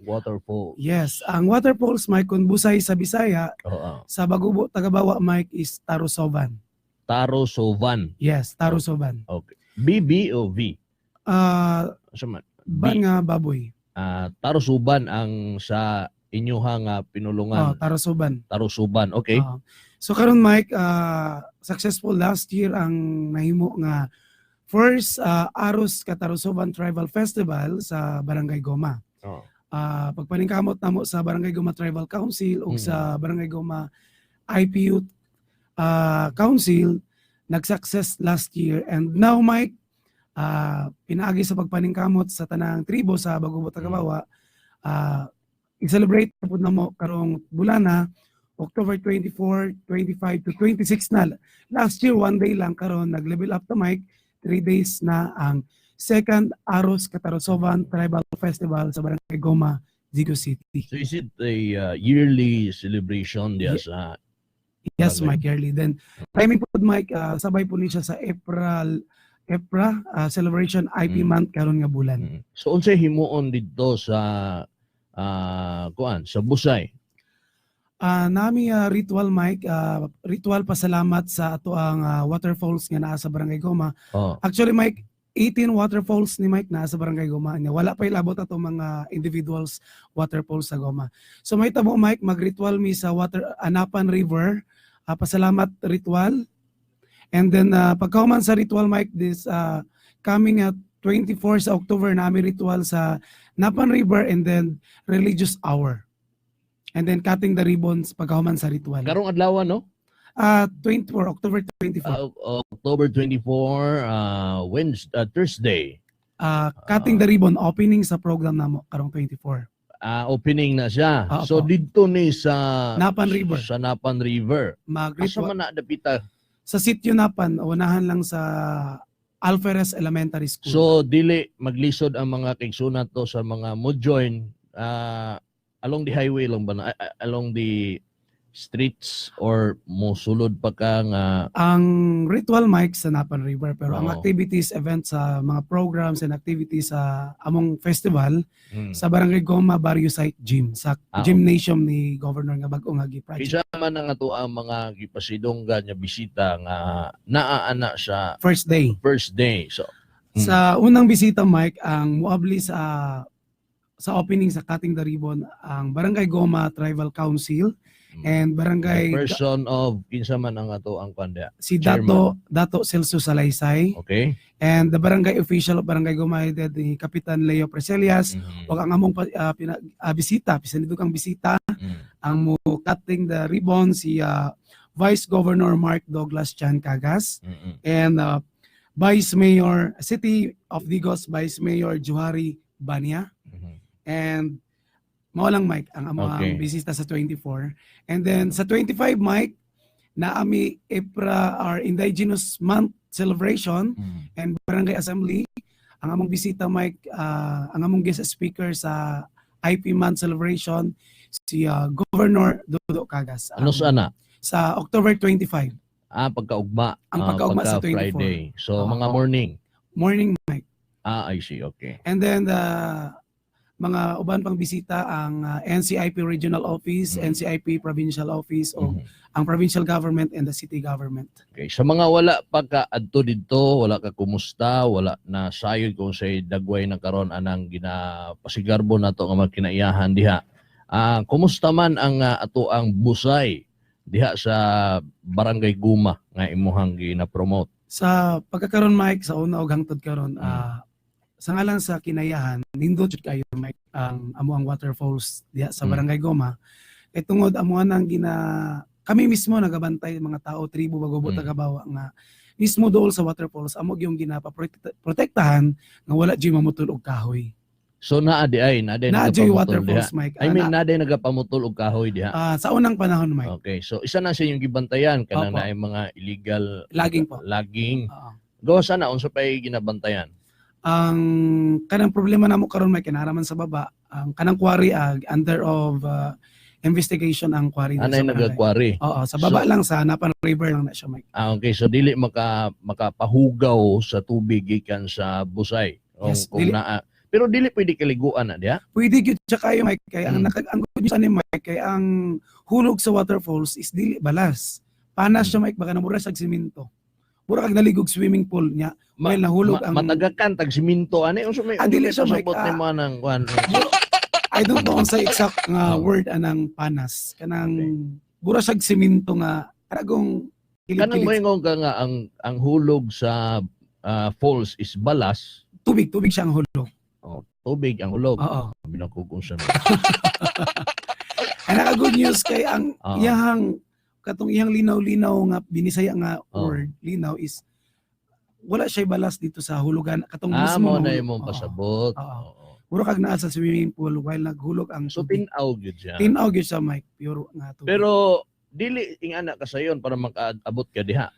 Waterfall. Yes, ang waterfalls, Mike, kung Busay sa Bisaya, sa Bagobo Tagabawa, Mike, is Tarusovan. Taro Sovan. Yes, Tarusovan. Okay. B, B o V? Asa man? Ban B. nga baboy. Tarusuban ang sa inyuhang pinulungan. Oh, Tarusoban. Tarusuban. Okay. Oo. So karon, Mike, successful last year ang nahimo nga first Aros Katarusoban Tribal Festival sa Barangay Goma. Pagpaningkamot namo sa Barangay Goma Tribal Council ug sa Barangay Goma IPU Council, nag-success last year, and now, Mike, pinaagi sa pagpaningkamot sa tanang tribo sa Bagobo Tagabawa, i-celebrate pud namo karong bulana, October 24, 25 to 26 na. Last year, one day lang. Karon nag-level up to, Mike, 3 days na ang second Aros Katarusovan Tribal Festival sa Barangay Goma, Digos City. So is it a yearly celebration diya sa Yes, barangay? Mike, yearly. Then, timing po, Mike, sabay po ni siya sa April, EPRA celebration IP month karon nga bulan. So unsay himuon didto sa kuan sa Busay? Nami ritual, Mike, ritual pasalamat sa ato ang waterfalls nga naa sa Barangay Goma. Actually, Mike, 18 waterfalls ni, Mike, naa sa Barangay Goma. Nya wala pa ilabot ato mga individuals waterfalls sa Goma. So may tabo, Mike, magritual mi sa water Anapan River, pasalamat ritual. And then pagkahuman sa ritual, Mike, this coming at 24 sa October nami ritual sa Napan River and then religious hour. And then cutting the ribbons pagkahuman sa ritual. Karong adlaw, no? 24, October 24. October 24, Wednesday, Thursday. Cutting the ribbon, opening sa program namo karong 24. Opening na siya. So Opo. Didto ni sa Napan River. Sa Napan River. Asa Mag-ritual man na dapita? Sa Sitio Napan, unahan lang sa Alferez Elementary School. So dili maglisod ang mga kaigsunan to sa mga mo join, along the highway lang ba na along the streets or mosulod pa ka nga? Ang ritual, Mike, sa Napan River, pero ang activities, events sa mga programs and activities sa among festival sa Barangay Goma Barrio Site Gym, sa gymnasium ni Governor nga bag-o nga gi-project. Kinsa man ang ato ang mga gipasidonggan nga bisita nga naa ana sa First day. First day? So Sa unang bisita, Mike, ang muabli sa opening sa cutting the ribbon ang Barangay Goma Tribal Council and Barangay The person of kinsa man ang ato ang kanda? Si Dato Celso Salaysay and the barangay official of Barangay Goma headed ni Kapitan Leo Preselias ug ang among bisita, bisan dito kang bisita, ang mo cutting the ribbon si Vice Governor Mark Douglas Chan Cagas and Vice Mayor, City of Digos Vice Mayor Juhari Bania, and mao lang, Mike, ang among bisita sa 24. And then sa 25, Mike, naami IPRA, our Indigenous Month celebration and Barangay Assembly. Ang among bisita, Mike, ang among guest speaker sa IP Month celebration si Governor Dodo Cagas. Ano sa ana? Sa October 25. Ah, pagkaugma. Ang pagkaugma sa Pagka 24. Friday. So mga morning. Morning, Mike. Ah, I see. Okay. And then the mga uban pang bisita ang NCIP Regional Office, NCIP Provincial Office o ang provincial government and the city government. Okay. Sa mga wala pa ka adto didto, wala ka kumusta, wala na sayod kung say dagway na karon anang ginapasigarbo nato nga magkinaiyahan diha. Kumusta man ang ato ang Busay diha sa Barangay Guma nga imuhang gina-promote? Sa pagkakaron, Mike, sa una og hangtod karon, sa ngalan sa kinayahan, nindot jud kayo, Mike, ang amo ang waterfalls diha sa Barangay Goma. Kay tungod amo nang gina kami mismo nagabantay mga tao tribo Bagobo Tagabawa nga mismo dool sa waterfalls amo gyung ginapa-protektahan nga wala jud mamutol og kahoy. So naa di ay, naa di Naa jud nagapamutol diha. waterfalls, Mike. I mean, Ah, naa di nagapamutol og kahoy diha. Sa unang panahon, Mike. Okay. So isa na sa inyong gibantayan kanang Opo. naay mga illegal Laging po. Laging. Oo. Gawa sana unsa pay ginabantayan? Ang kanang problema namo karon, Mike, kinaraman sa baba ang kanang quarry, under of investigation ang quarry dito Anay sa barangay. nagakwari? Oo, sa baba lang, sa Napan River lang na siya, Mike. Ah, okay. So dili makapahugaw sa tubig gikan sa Busay. Kung, Yes, kung dili. naa. Pero dili pwede kaliguan na diha. Pwede gyud siya kayo, Mike, kay ang ang good news ani, Mike, kay ang hulog sa waterfalls is dili balas. Panas siya, Mike, baka namura siya simento. Mura kag naligog swimming pool niya. While nahulog ang Matagakan tag simento ani, unsa may Ah, dili unsa siya, may Mike. pasabot nimo anang kuan? I don't know sa exact nga word anang panas. Kanang mura siya simento nga karagong Kanang kilid-kilid. moingon ka nga ang hulog sa falls is balas, Tubig, tubig siya ang hulog. Oh, tubig ang hulog. Oo. Binakog kung sa Ang naka good news kay ang iyahang katong iyang linaw-linaw nga binisaya nga word linaw is wala siya balas dito sa hulugan katong mismo Mo na mahulog. imong Oo. pasabot. Oo. Mura kag naa sa swimming pool while naghulog ang So tubig. tin-aw gyud siya. Tin-aw gyud siya, Mike, pure nga tubig. Pero dili ingana ka sayon para makaabot ka diha.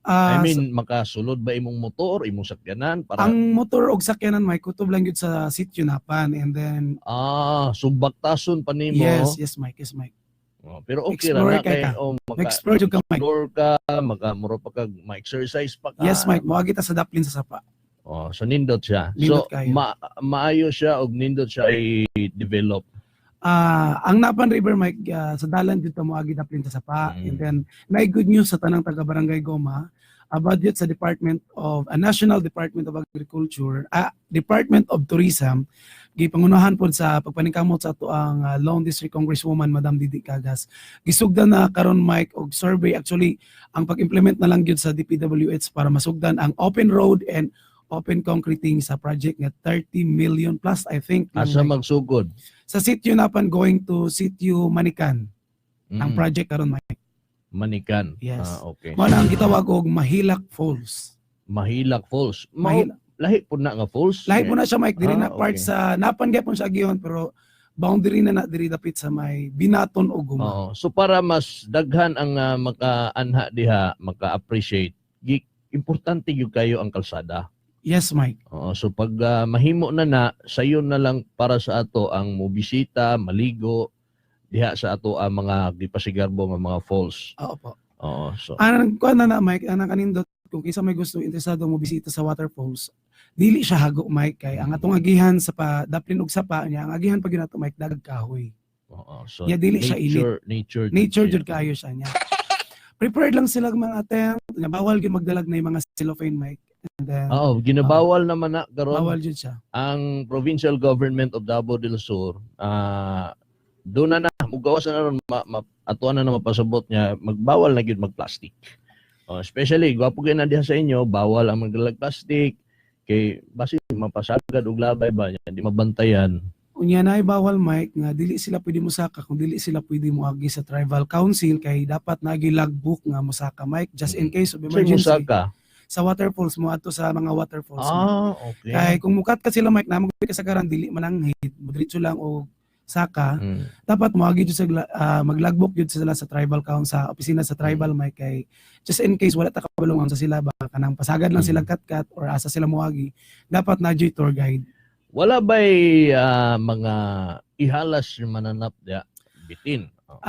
I mean, makasulod ba imong motor, imong sakyanan para Ang motor og sakyanan, Mike, kutob lang gyud sa sitio Napan and then Ah, so baktason pa nimo. Yes, Mike, yes, Mike. Oh, pero okay ra Explore na kay kay ka. oh, maka Explore jud ka, Mike. explore ka, maka mura pa kag ma-exercise pa ka. Yes, Mike, moagi ta sa daplin sa sapa. Oh, so nindot siya. Nindot So kayo. Maayo siya og nindot siya i-develop. Ang Napan River, Mike, sa dalan dito moagi daplin sa sapa. And then may good news sa tanang taga Barangay Goma, a budget sa Department of National Department of Agriculture, Department of Tourism, gipangunahan pod sa pagpaningkamot sa ato ang Lone District Congresswoman Madam Didi Cagas. Gisugdan na karon, Mike, og survey, actually ang pag-implement na lang gyud sa DPWH para masugdan ang open road and open concreting sa project nga 30 million plus, I think lang, Asa Mike. magsugod? Sa Sitio Napan going to Sitio Manikan ang project karon, Mike. Manikan. Yes. Ah, okay. Mao na ang gitawag og Mahilak Falls. Mahilak Falls. Mao lahi po na nga falls. Lahi po na siya, Mike, diri na part okay. sa Napan gyapon sa Agion, pero boundary na na diri dapit sa may Binaton o Guma. Oo. So para mas daghan ang makaanha diha, maka-appreciate, importante gyud kayo ang kalsada. Yes, Mike. Oo, so pag mahimo na na, sayon na lang para sa ato ang mobisita, maligo diha sa ato ang mga gipasigarbo nga mga falls. Oo po. Oo, so Anang kuan na na, Mike, anang kanindot kung kinsa may gusto, interesado mo bisita sa waterfalls, dili siya hago, Mike, kay ang atong agihan sa pa daplin og sapa niya, ang agihan pa gyud nato, Mike, dagag kahoy. Oo, so Yeah, dili siya init. nature, nature, Nature siya. jud kaayo siya niya. Prepared lang sila mga tent, nga bawal gyud magdalag na yung mga cellophane, Mike. And then Oo, ginabawal naman na karon bawal jud siya. Ang provincial government of Davao del Sur, doon na na mugawas na ron atuan na na mapasabot niya magbawal na gyud magplastic. Oh, especially gwapo gyud na diha sa inyo, bawal ang magdalag plastic kay basi mapasagad og labay ba niya, di mabantayan. Unya na bawal, Mike, nga dili sila pwede mosaka kung dili sila pwede moagi sa tribal council, kay dapat naagi logbook nga mosaka, Mike, just in case of Sa emergency. musaka. Sa waterfalls mo adto, sa mga waterfalls, Mike. Ah, okay. Kay kung mukat ka sila, Mike, namo kasagaran dili mananghid, diretso lang og saka, dapat moagi jud sa maglagbok jud sila sa tribal council, sa opisina sa tribal, Mike, kay just in case wala ta kabalungan sa sila ba, kanang pasagad lang sila katkat or asa sila moagi, dapat na jud tour guide. Wala ba'y mga ihalas yung mananap diya bitin? Oh.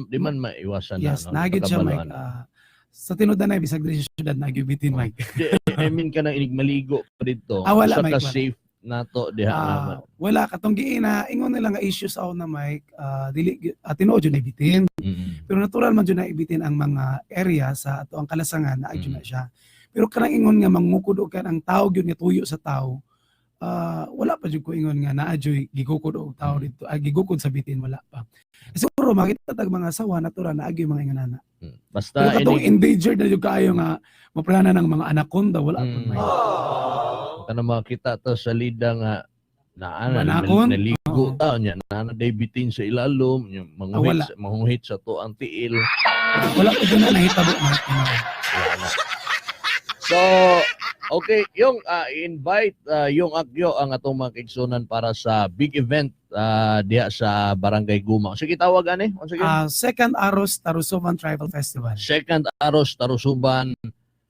Di man maiwasan Yes, na, no? naa gyud siya, Mike. Pagkabaluan. Sa tinud na bisag diri sa syudad naa gyud bitin, Mike. Di, I mean, kanang inig maligo pa dito. Ah, wala, Usa Mike, ka wala. safe nato diha naman. Wala katong giina ingon nila nga issues aw na, Mike, dili tinuod jud na bitin. Pero natural man jud na ibitin ang mga area sa ato ang kalasangan na jud na siya. Pero kanang ingon nga mangukod og kan ang tao gyud nga tuyo sa tao, wala pa jud ko ingon nga naa juy gigukod og tao dito, ay gigukod sa bitin, wala pa. Siguro makita tag mga sawa, natural na agi mga ingon ana. Basta Pero katong inig endangered na jud kaayo nga maplana ng mga anaconda, wala pa, Mike. Kana makita to sa lida nga naa na Manakon? naligo ta nya, naa na day bitin sa ilalom nya, Ah, wala. manguhit sa to ang tiil. Wala pa jud na nahitabo, Mike. Wala na. So, okay, yung invite yung Akyo ang atong mga kaigsunan para sa big event diha sa Barangay Guma. Sige, tawag ani. Once again. Second Aros Tarusuban Tribal Festival. Second Aros Tarusuban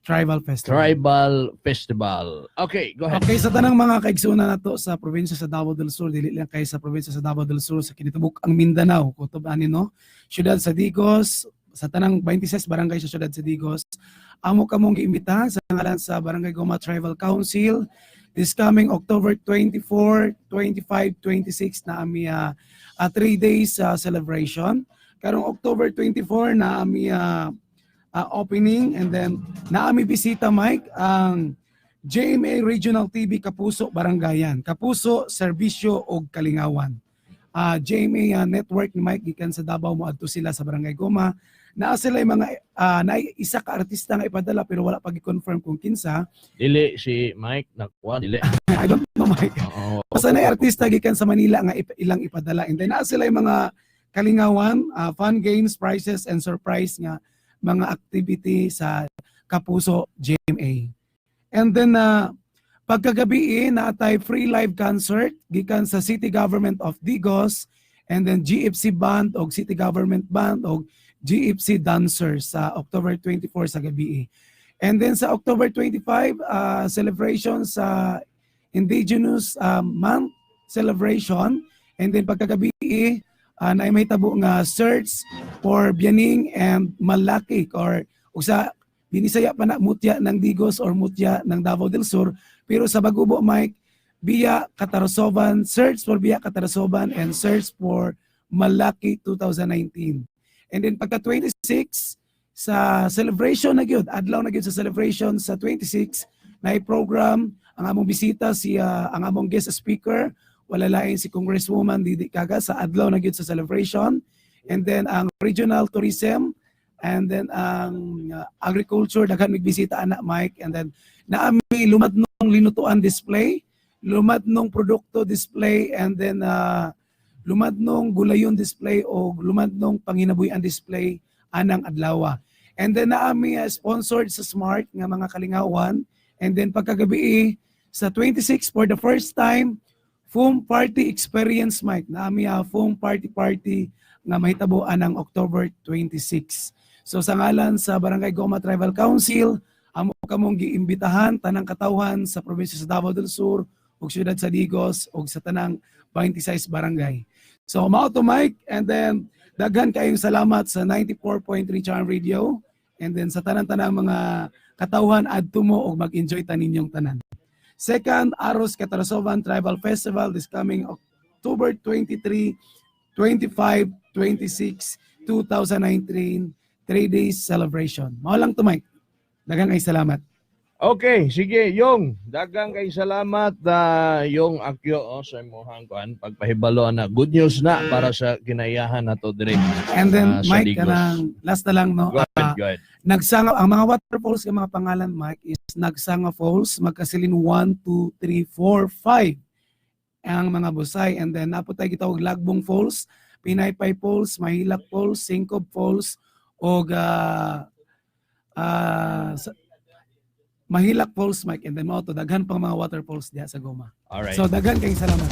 Tribal Festival. Tribal Festival. Okay, go ahead. Okay, sa tanang mga kaigsunan nato sa probinsya sa Davao del Sur, dili lang kay sa probinsya sa Davao del Sur, sa kinitibuk ang Mindanao, kutob ani, no, syudad sa Digos, sa tanang 26 barangay sa syudad sa Digos, amo kamong giimbitahan sa ngalan sa Barangay Goma Tribal Council, This coming October 24, 25, 26 na ami 3 days celebration. Karong October 24 na ami opening and then naami bisita, Mike, ang GMA Regional TV Kapuso Barangayan. Kapuso, Serbisyo og Kalingawan. GMA network ni Mike gikan sa Davao, moadto sila sa Barangay Goma. Naa sila yung mga na isa ka artista nga ipadala pero wala pa gi-confirm kung kinsa. Dili si Mike nakuha, dili. I don't know, Mike. Oo. Basta na artista gikan sa Manila nga ilang ipadala. And then naa sila yung mga kalingawan, fun games, prizes and surprise nga mga activity sa Kapuso GMA. And then pagkagabi naatay free live concert gikan sa City Government of Digos and then GFC Band og City Government Band og GFC Dancers sa October 24 sa gabi. And then sa October 25, celebration sa Indigenous Month celebration. And then pagkagabi na may tabo nga search for Bianing and Malakik or usa Binisaya pa na, mutya ng Digos or mutya ng Davao del Sur. Pero sa Bagubo, Mike, Biya Katarasoban, search for Biya Katarasoban and search for Malaki 2019. And then pagka 26 sa celebration na gyud, adlaw na gyud sa celebration sa 26 na program ang among bisita si ang among guest speaker, wala lain si Congresswoman Didi Caga sa adlaw na gyud sa celebration. And then ang regional tourism and then ang agriculture, daghan migbisita ana, Mike. And then naami lumadnong linutuan display, lumadnong produkto display, and then lumadnong gulayon display o lumadnong panginabuhian display anang adlaw. And then naami sponsored sa Smart nga mga kalingawan. And then pagkagabi sa 26, for the first time, foam party experience, Mike. Naami foam party party nga mahitabo anang October 26. So sa ngalan sa Barangay Goma Tribal Council, amo kamong giimbitahan tanang katawhan sa probinsya sa Davao del Sur ug siyudad sa Digos ug sa tanang 26 barangay. So mao to, Mike, and then daghan kayong salamat sa 94.3 Charm Radio and then sa tanan-tanang mga katawhan, adto mo ug mag-enjoy ta ninyong tanan. Second Aros Katarasoban Tribal Festival this coming October 23, 25, 26, 2019, 3 days celebration. Mao lang to, Mike. Daghang ay salamat. Okay, sige, Yong, daghang kay salamat yung akyo, oh, sa imong kuan pagpahibalo na good news na para sa kinaiyahan nato dire. And then sa Mike, Digos. Kanang last na lang, no. Go ahead, go ahead. Nagsanga ang mga waterfalls nga mga pangalan, Mike, is Nagsanga Falls, magkasilin 1 2 3 4 5 ang mga busay, and then naa pod tay gitawag Lagbong Falls, Pinaypay Falls, Mahilak Falls, Singkob Falls og Mahilak Falls, Mike. And then mao to, daghan pang mga waterfalls diha sa Goma. All right. So daghan kayong salamat.